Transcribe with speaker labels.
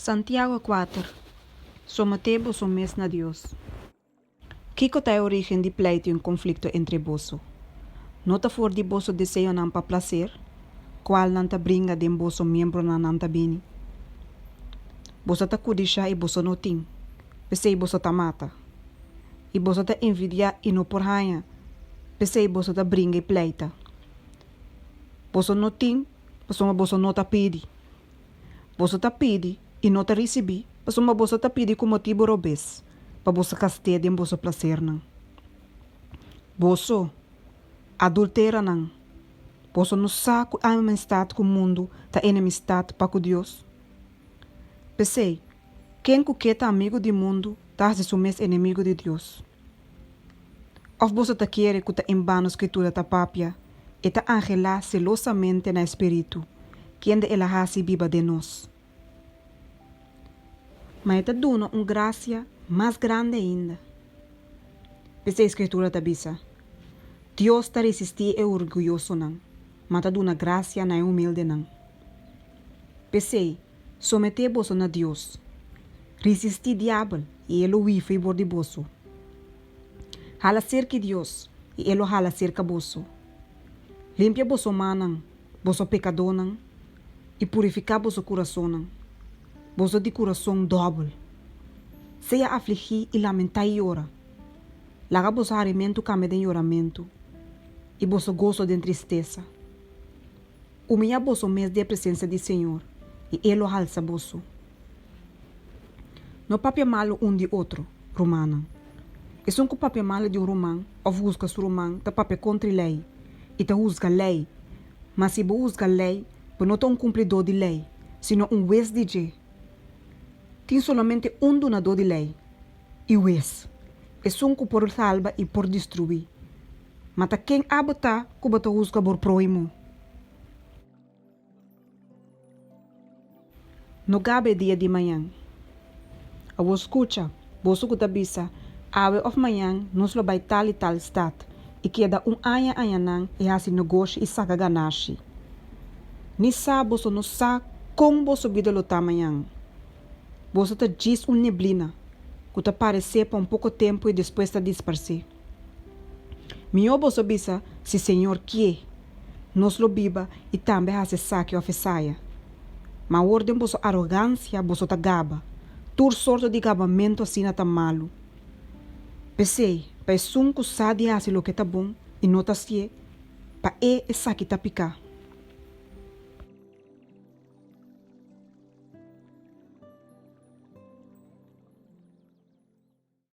Speaker 1: Santiago 4, Someté boso mes na Dios. Kiko ta e orígen di pleitu i konflikto entre boso? No ta for di boso deseonan pa plaser, kualnan ta bringa den boso miembronan nan ta bini? Boso ta kudishá i boso no tin, p'esei boso ta mata. I boso ta envidiá i no por haña, p'esei boso ta bringa i pleita. Boso no tin, pasobra boso no ta pidi. Boso ta pidi i no ta risibí, pasobra boso ta pidi ku motibu robes, pa boso gast'é den boso plasernan. Boso, adulteranan, boso no sa ku amistat ku mundu ta enemistat pa ku Dios? P'esei, ken ku ke ta amigu di mundu ta hasi su mes enemigu di Dios. Òf boso ta kere ku ta en bano Skritura ta papia, E ta anhelá selosamente na e Spiritu, kende el a hasi biba den nos? Ma e ta duna un grasia mas grandi ainda. P'esei Skritura ta bisa, Dios ta resistí e orguyosonan, ma ta duna grasia na e humildenan. P'esei, Someté boso na Dios. Risistí diabel, i e lo hui febor di boso. Hala serki Dios, i e lo hala serka boso. Limpia boso mannan, boso pekadónan, i purifiká boso kurasonnan, boso di kurason dòbel. Sea afligí i lamentá i yora. Laga boso harimentu kambia den yoramentu, i boso goso den tristesa. Humiyá boso mes den e presensia di Señor, i E lo halsa boso. No papia malu un di otro, rumannan. Esun ku papia malu di un ruman òf husga su ruman ta papia kontra e lei, i ta husga lei. Ma si bo husga lei, bo no ta un kumplidó di lei, sino un hues di dje. Tin solamente un dunadó di lei i hues, esun ku por salba i por destruí. Ma ta ken abo ta ku bo ta husga bo próhimo? No gaba e dia di mañan. Awor skucha, boso ku ta bisa, Awe òf mañan nos lo bai tal i tal stat, i keda un aña añanan i hasi negoshi i saka ganashi. Ni sa boso no sa kon boso bida lo ta mañan. Boso ta djis un neblina ku ta paresé pa un poko tempu i despues ta disparsé. Mihó boso bisa, Si Señor kie, nos lo biba i tambe hasi esaki òf esaya. Ma awor den boso arogansia boso ta gaba. Tur sorto di gabamentu asina ta malu. P'esei, pa esun ku sa di hasi loke ta bon i no ta hasié, pa e esaki ta piká.